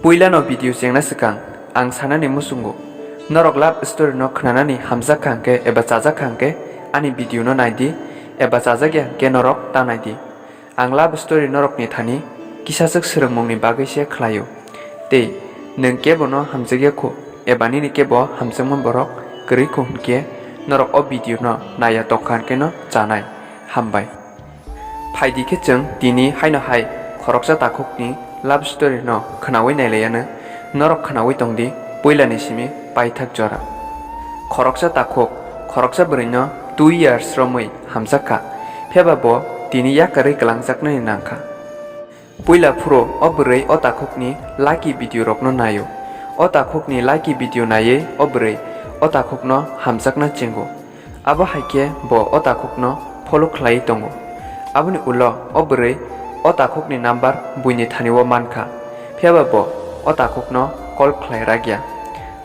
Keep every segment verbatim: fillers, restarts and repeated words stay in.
Puilano video chengna swkang, ang sanani muchungo, norok love story no khwnanani hamjak kha hwnkhe eba chajak kha hwnkhe ani video no naidi, eba chajak ya hwnkhe norok ta naidi. Ang love story norokni thani kisachwk swrwngmungni bagwi se khlaio. Tei nwng kebono hamjakya kho eba nini kebo hamjakma borok kwrwi kho hwnkhe norok o video no naiya tongkha hwnkhe no chanai. Hambai. Phaidi khe chwng tini haino hai khoroksa takhukni love story no khwnawi nailaiyanw, norok khwnawi tongdi puilani simi paithak jora. Khoroksa takhuk, khoroksa bwrwino two years romwi hamjak kha, phiyaba bo tini yakarwi kwlangjaknani nangkha. Puila phuru o bwrwi o takhukni lucky video rokno naio. O takhukni lucky video naiwi o bwrwi o takhukno hamjakna chengo. Abo hai khe bo o takhukno follow khlaiwi tongo. Aboni ulo o bwrwi o takhukni number buini thani-o mankha, phiyaba bo o takhukno call khlai rakya.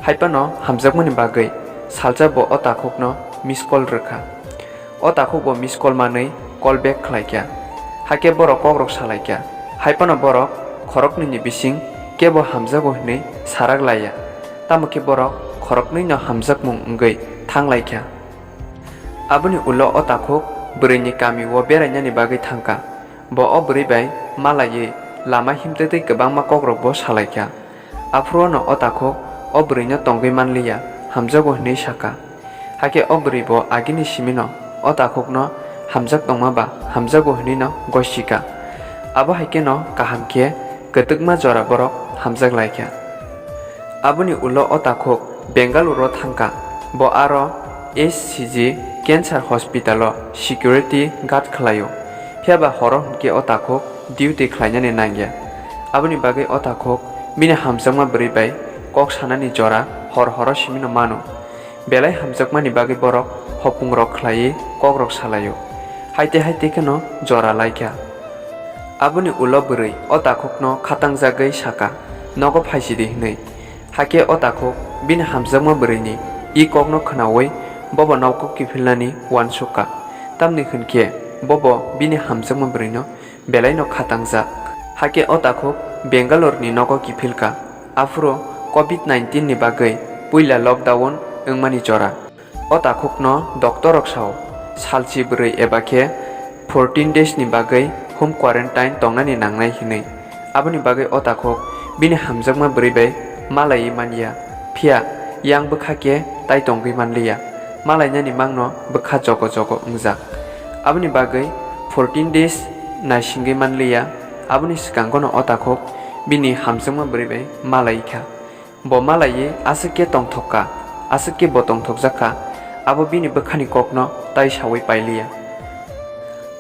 Haiphano hamjakmani bagwi salsa bo o takhukno miss call rwkha. O takhuk bo miss call manwi call back khlaikha. Hakhe borok kokrok salaikha. Haiphano borok khoroknwini bising kebo hamjago hwnwi sarak laiya. Tamo khe borok khoroknwino hamjakmung wngwi thanglaikha. Aboni ulo o takhuk bwrwini kamio berainani bagwi thangkha. Bo o bwrwi bai malaiwi lama himtwtwi kwbangma kokrokbo salaikha. Aphuru-o no o takhuk o bwrwino tongwi manliya, hamjago hwnwi sakha. Hakhe o bwrwi bo agini simino o takhukno hamjak tongma ba hamjago hwnwino gosikha. Abo hai kheno kaham khe kwtwkma jora borok hamjak laikha. Aboni ulo o takhuk Bengaluru-o thangkha. Bo aro H C G Cancer Hospital-o security guard khlaio. Phiyaba horo hwnkhe o takhuk duty khlainani nangya. Aboni bagwi o takhuk bini hamjakma bwrwi bai kok sanani jora hor horo simino mano. Belai hamjakmani bagwi borok hopungrok khlaiwi kokrok salaio. Haite haite kheno jora laikha. Aboni ulo bwrwi o takhukno khatangjagwi sakha, "Nogo phaisidi," hwnwi. Hakhe o takhuk bini hamjakma bwrwini i kokno khwnaui bobo nogo kiphilnani uansukha. Tamni hwnkhe bobo bini hamjakma bwrwino belaino khatangjak. Hakhe o takhuk Bengaloruni nogo kiphilkha. Aphuru covid nineteen ni bagwi puila lockdown wngmani jora. O takhukno doctorrok sao, salchi bwrwi eba khe fourteen days ni bagwi home quarantine tongnani nangnai hwnwi. Aboni bagwi o takhuk bini hamjakma bwrwi bai malaiwi manya, phiya yang bwkha khe tai tongwi manliya, malainani mangno bwkha jogo jogo wngjak. Aboni bagwi fourteen days naisingwi manliya, aboni swkangono o takhuk bini hamjakma bwrwi bai malai kha. Bo malaiwi aswk khe tongthok kha, aswk khe bo tongthokjak kha, abo bini bwkhani kokno tai saui pailiya.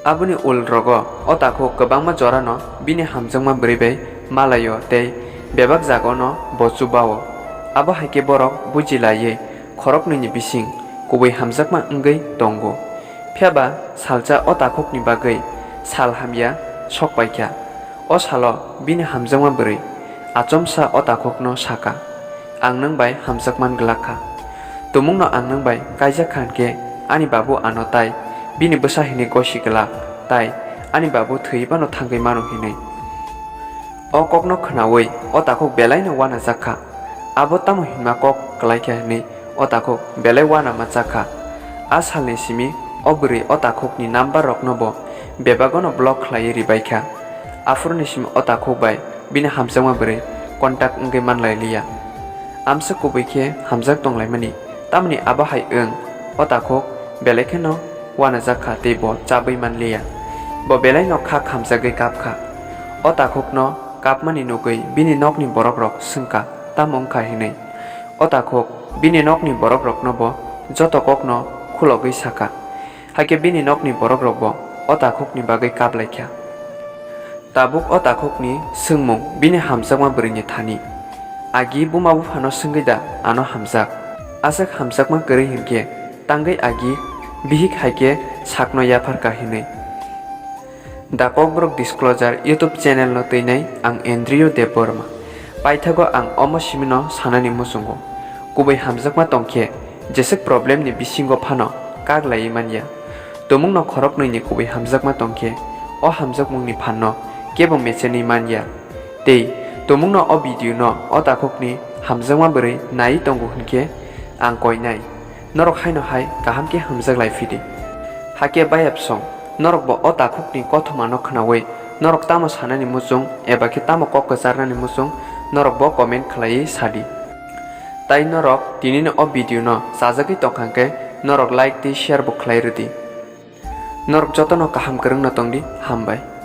Aboni ulrogo o takhuk kwbangma jorano bini hamjakma bwrwi bai malaio tei bebak jagao'-no bo chubao. Abo hai khe borok buji laiwi khoroknwini bising kubui hamjakma wngwi tongo. Phiyaba salsa o takhukni bagwi sal hamya sok paikha. O salo bini hamjakma bwrwi achomsa o takhukno sakha, "Ang nwng bai hamjakman glak kha. Tumungno ang nwng bai kaijak kha hwn khe ani babu ano tai bini bwsa hwnwi gosi glak, tai ani babu thwiwi phano thangwi mano," hwnwi. O kokno khwnaui o takhuk belaino uanajak kha. Abo tamo hinma kok klai kha hwnwi o takhuk belai uanama chak kha. A salni simi o bwrwi o takhukni number rokno bo bebagono block khlaiwi ribai kha. Aphuruni simi o takhuk bai bini hamjakma bwrwi contact wngwi manlai liya. Amsa kubui khe hamjak tonglaimani, tamni abo hai wng o takhuk belai kheno uanajak kha tei bo chabwi man liya. Bo belaino kha khamjagwi kap kha. O takhukno kapmani nugwi bini nokni borokrok swng kha, "Tamo wng kha?" hwnwi. O takhuk bini nokni borokrokno bo joto kokno khulogwi sa kha. Hakhe bini nokni borokrokbo o takhukni bagwi kap lai kha. Tabuk o takhukni swngmung bini hamjakma bwrwini thani. Agi buma buphano swngwi da ano hamjak? Aswk hamjakma kwrwi hwn khe tangwi agi bihik hai khe sakno yaphar kha hwnwi. The Kokborok Disclosure YouTube channel no twinai ang Andrew Debbarma. Paithago ang omo simino sanani muchungo. Kubui hamjakma tongkhe jeswk problem ni bisingo phano kak laiwi manya. Tumungno khoroknwi ni kubui hamjakma tongkhe o hamjakmung ni phan no kebo mechenwi manya. Tei Tumungno o video no o takhukni hamjakma bwrwi naiwi tongo hinkhe ang koinai. Norok haino hai kaham khe hamjak lai phidi. Hakhe bayapsong, norok bo o takhukni kothoma no khwnawi norok tamo sanani muchung eba khe tamo kok kwcharnani muchung norok bo comment khlaiwi sadi. Tai norok tinini o video no chajagwi tongkha khe norok like tei share bo khlai rwdi. Norok jotono kaham kwrwngno tongdi, hambai.